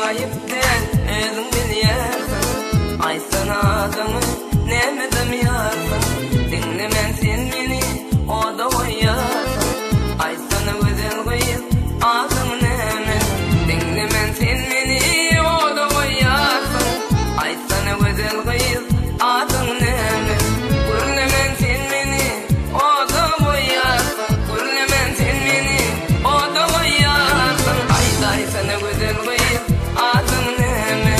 aýyp däl, özüň bilýärsiň. Aýtsana adyňy, näme dymýarsyň? Diňlemän sen meni oda goýýarsyň. Aýtsana gözel gyz, adyň näme? Diňlemän sen meni oda goýýarsyň. Aýtsana gözel gyz, adyň näme? Gürlemän sen meni oda goýýarsyň. Gürlemän sen meni oda goýýarsyň. Aýdaýsana gözel gyz, adyň näme?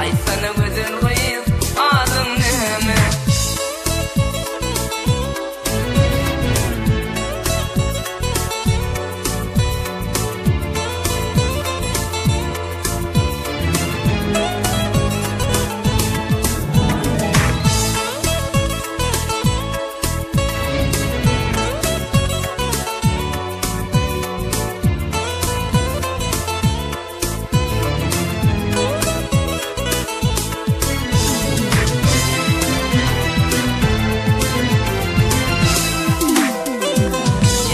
Aýtsana gözel gyz, adyň näme?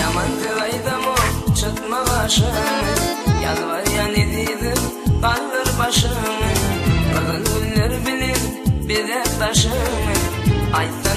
Ýaman söz aýdamok, çytma gaşyňy, Ýalbarýan ezizim, galdyr başyňy, Gyzyl güller bilen bezäp daşyňy, Aýtsana.